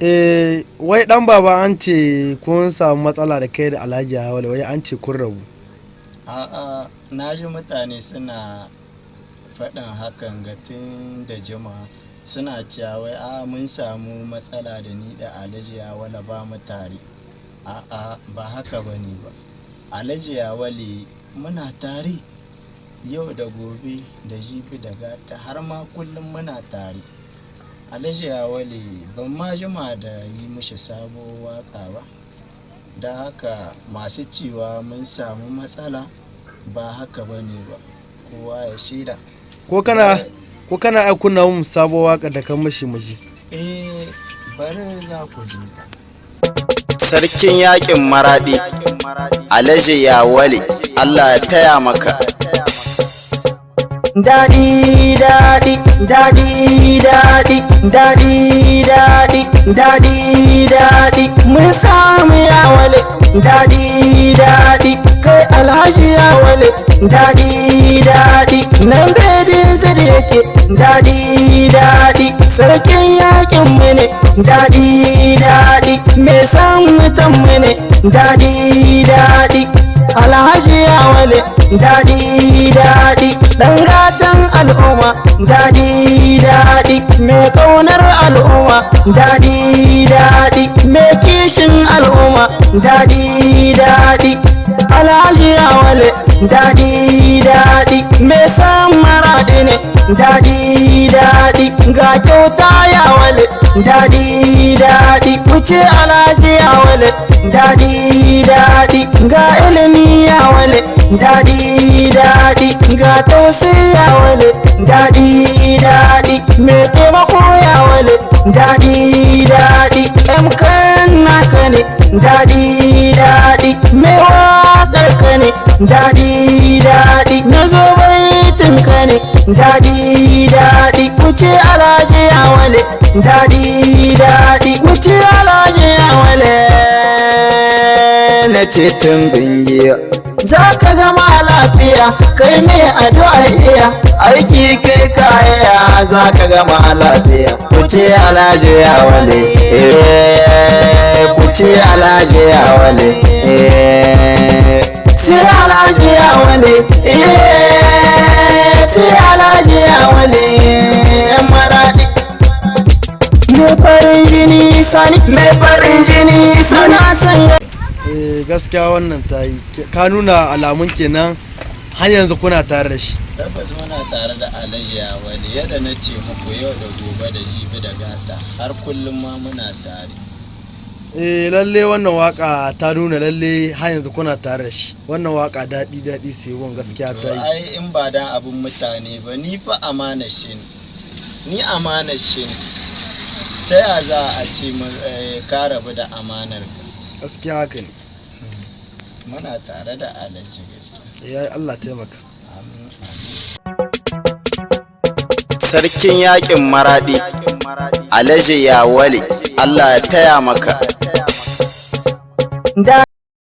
Eh, wai dan baba, an ce kun samu matsala da kai da Alhaji Yawale, wai an ce kun rabu. A'a, na ji mutane suna faɗin hakan ga tun da jima, suna cewa wai a mun samu matsala da ni da Alhaji Yawale, ba mu tare. A'a, ba haka ba ne ba. Alhaji Yawale muna tare yau da gobe da jibi da gata, har ma kullum muna tare. Alhaji Yawale ban ma jima da yi mishi sabo waka ba. Da haka masu cewa mun samu matsala, ba haka ba ne ba. Kowa ya shaida. Ko kana ai kunna mun sabo waka da kan mashi muji? Eh, bari za ku ji ta. Sarkin yakin Maradi, Alhaji Yawale, Allah ya taya maka. Daɗi, daɗi, daɗi, daɗi, daɗi, daɗi, daɗi, daɗi, mun samu Yawale. Daɗi, daɗi, kai Alhaji Yawale. Daɗi, daɗi, nan bedin zai yake. Daɗi, daɗi, sarkin yakin mu ne. Daɗi, daɗi, mai san mutan mu ne. Daɗi, daɗi, Alhaji Yawale. Daɗi, daɗi, ɗan gatan al'umma. Daɗi, daɗi, mai ƙaunar al'umma. Daɗi, daɗi, mai kishin al'umma. Daɗi, daɗi, Alhaji Yawale. Daɗi, daɗi, mai san Maraɗi ne. Daɗi, daɗi, ga kyauta Yawale. Daɗi, daɗi, wuce Alhaji Yawale. Daɗi, daɗi, ga ilimi Yawale. Daɗi, daɗi, ga tausayi Yawale. Daɗi, daɗi, mai taimako Yawale. Daɗi, daɗi, kan naka ne. Daɗi, daɗi, mai waƙar ka ne. Daɗi, daɗi, na zo baitin ka ne. Daɗi, daɗi, kuce Alhaji Yawale. Daɗi, daɗi, kuce Alhaji Yawale. Na ce tun bingiya. Za ka gama lafiya, kai mai addu'a, iya aiki kai kaya, za ka gama lafiya. Kuce Alhaji Yawale, eh, kuce Alhaji Yawale, eh. Sai Alhaji Yawale, eh, sai Alhaji Yawale. Maradi mai farin jini, Sani. Mai farin jini Sani. Suna son. Eh, gaskiya wannan ta yi. Ka nuna alamun kenan har yanzu kuna tare da shi. Tabbas muna tare da Alhaji Yawale, yadda na ce muku, yau da gobe da jibi da gata, har kullum ma muna tare. Eh, lalle wannan waka ta nuna lalle har yanzu kuna tare da shi. Wannan waka daɗi, daɗi, sai wan gaskiya To ta yi. ai in ba dan abin mutane ba, ni fa amana shi ne. Ni amana shi ne. Ta ya za a ce ka rabu da amanar ka? Gaskiya haka ne. Muna tare da Alhaji gaskiya. Ya Allah taimaka. Amin, amin. Sarkin yakin Maradi, Alhaji Yawale, Allah ya taya maka. Daɗi.